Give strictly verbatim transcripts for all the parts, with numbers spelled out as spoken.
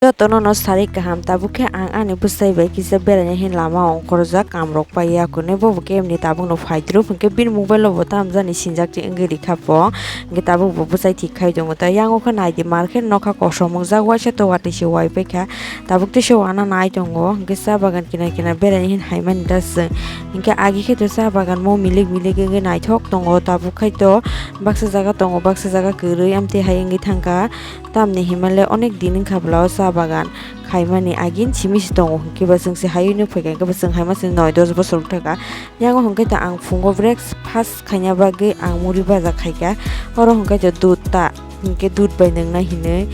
Jotono no sari kaham, tabuk khe ang ani bwsai bai kisa beraina hin lama ongkhorjak, kam rok pai ya kune, bo bo kemni tabuk no phai dru, hwnkhe bini mobile o bo tam jani sinjak ti wngwi rikha pho, hwnkhe tabuk bo bwsai thik khai tongo. Ta yango khe nai di, mar khe nokha kosom wngjak, waisa to watwi se wai pai kha, tabuk tei se wana nai tongo, hwnkhe cha bagan kinar kinar beraina hin hai mani da chwng, hwnkhe agi khe to cha bagan mo milik milik wngwi naithok tongo, tabuk khai to baksa jaga tongo, baksa jaga kwrwi amtwi hai wngwi thang kha. Tamni himale onek din wngkha bwla o cha bagan khaimani agin simi se tongo, hwnkhe ba chwng se hayui no phaikha, hwnkhe ba chwng haima se noi dos bosor wngkha. Yango hwnkhe to ang phungo breakfast khaina bagwi ang muri baja khaikha, oro hwnkhe to dud ta, hwnkhe dud bai nwngnai hinwi.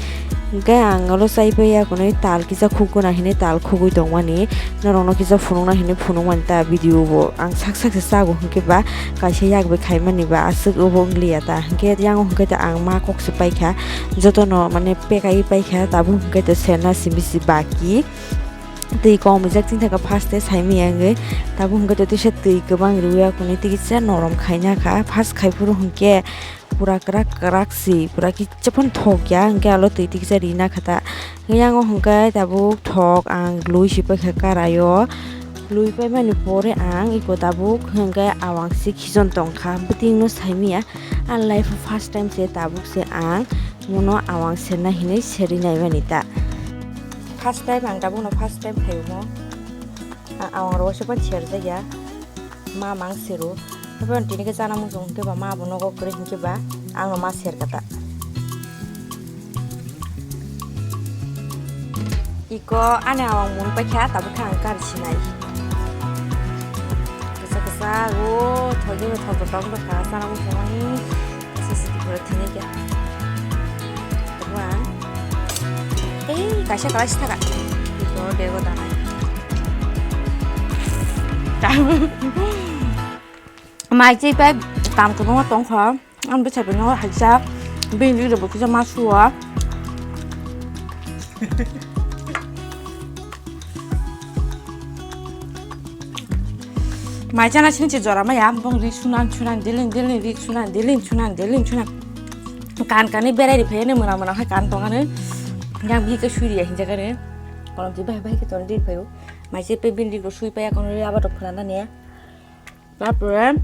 Hwnkhe ang oro chai pai ya kunui tal kisa khukuna hinwi tal khugui tongmani, norokno kisa phunukna hinwi phunukmani ta video bo ang sak sak se chago, hwnkhe ba kaisa yak bai khaimani ba aswk obo wngliya ta, hwnkhe yango hwnkhe to ang ma kok se paikha, jotono mane pekai paikha, tabuk hwnkhe to serna simi se baki twi kom rijak chini thangkha first tei saimanya wngwi, tabuk hwnkhe to tisa twi kwbang rwya kunui tei kisa norom khaina kha, first khai phuru hwnkhe pura kwrak kwrak se pura kicha phano thok ya, hwnkhe alo twi twi kisa rina kha ta. Yango hwnkhe tabuk thok ang lui si paikha karai o, lui paimani pore ang iko tabuk hwnkhe awang se khichon tongkha, bwtwino saimanya. Ani life o first time se tabuk se ang mono awang serna hinwi serwi naimani ta. First time ang tabukno first time khaio mo. Ang awang rok se phano serjak ya. Ma mang sero. Haphano tini khe chana muchung hwnkhe ba ma bo nogo kwrwi hwnkhe ba ang no ma ser kha ta. Iko ani awang mun paikha tabuk khe ang kar sinai. Kisa kisa o thoidi no thok thok tong kha chana muchung ani. Sisi tipura thini khe. Tabuk ang. Ei kaisa kaisa thaka. Iko bego danai. Mai chai pai kam kwbangma tongkha. Ang bwsai bai no haisa bini rok bo kisa ma suwa. Mai chana sini se jora maya bong ri sunan sunan delin delin ri sunan delin sunan delin sunan. Kan kani berai ri phai ne mona mona hai kan tong ani. Yang bi ke suri ya hinja kare. Kolom ti bai bai ke ton ri phayo. Mai se pe bini rok sui paya kono ri aba tok phana ne. Tarpore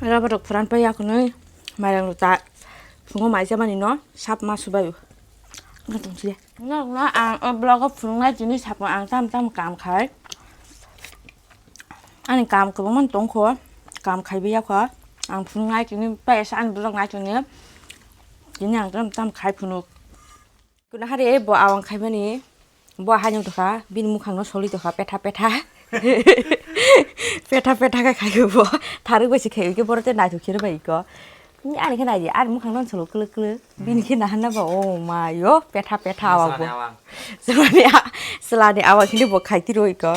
raba rok phuran pai ya khwnwi mairang rok ta phungo mai chamani no sap ma subai o. Ang tong chile. No, no, ang o vlog o phunuknai tini sap ang tam tam kam khai. Ani kam kwbangma tongkho, kam khai bai ya kho. Ang phunuknai tini pai sa ani vlog nai tini. Tini ang tam tam khai phunuk. Kuna hari bo awang khaimani, bo haino tokha, bini mukhang no soli tokha, petha petha. Petha petha khe khai bo, tharwi bai se khai, ke boro te naithok khe bai ko. Ni ani khe nai di, ani mukhang no solo kle kle, bini khe nahan na ba, oh ma yo, petha petha awang bo. Selani awang. Selani a-, selani awang khe bo khai tiro iko.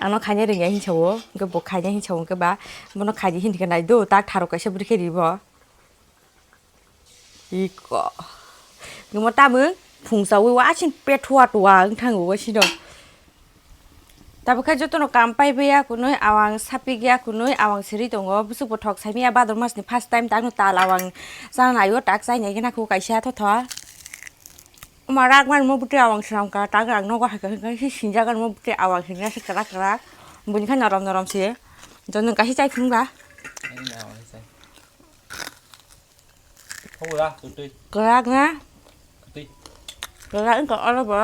Ano khaina ringya hinsa o, ke bo khaina hinsa o ke ba, bono khai di hin khe nai do, tak tharo kaisa bwrwi khe ri bo. Iko. Nungmo tamung phungsaui wa asing pet hua tua wng thango wa sino. Tabuk khe jotono kam pai bai ya kunui awang sapik ya kunui awang siri tongo. Busuk bo thok saimaya bador mas ni first time tangno tal awang chana naio tak chai nai khe nakho kaisa thotho. Oma rak man mo bwtwi awang swnam ka tak rang nogo hai ka hwnkhe si sinjak mo bwtwi awang hwnkhe se kwrak kwrak. Buini khe norom norom se. Jono kaisa chai phunukla. Kwrak na? Kwrak wngkha oro bo.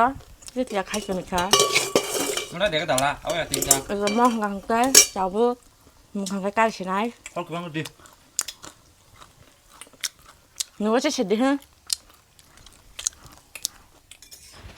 Tei tei khai sini kha. Oro mo hwnkha hwnkhe tabuk mukhang khe kar sinai. Nugo se sidi hwn.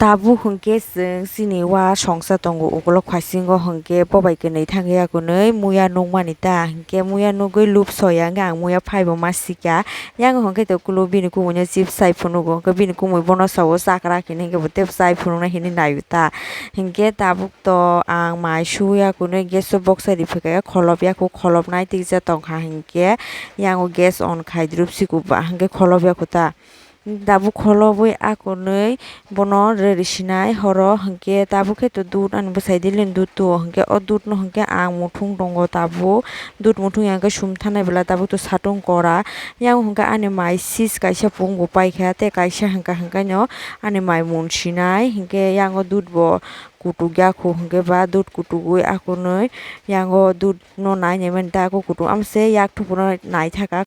Tabuk hwnkhe chwng chini wa songsa tongo ukolok phaisingo hwnkhe bobai kwnwi thangya kwnwi muya nukmani ta hwnkhe muya nugwi lub soya hwnkhe ang muya phaibo ma sikya. Yang hwnkhe to kulu bini kumui no chips sai phunugo hwnkhe bini kumui bono sao chakra kini hwnkhe bo tei sai phunukna hinwi naio ta hwnkhe tabuk to ang mai suya kwnwi gas o boksa riphaikha kholop yaku kholop nai tikjak tongkha hwnkhe yango gas on khai drup sikuba hwnkhe kholop yaku ta. Tabuk kholobwi akonwi bono rwrwi sinai horo, hinkhe tabuk khe to dud ani bwsai dili dud tuo, hinkhe o dud no hinkhe ang muthung tongo tabuk, dud muthung ya hinkhe sum thanai bwla tabuk to satung kora. Yang hinkhe ani mai sis kaisa pung bo paikha, tei kaisa hinkha hinkaino ani mai mun sinai, hinkhe yang o dud bo kutuk ya khu, hinkhe ba dud kutugwi akonwi yang o dud no nai nai mani ta, ako kutung amse yak thupuna nai thaka.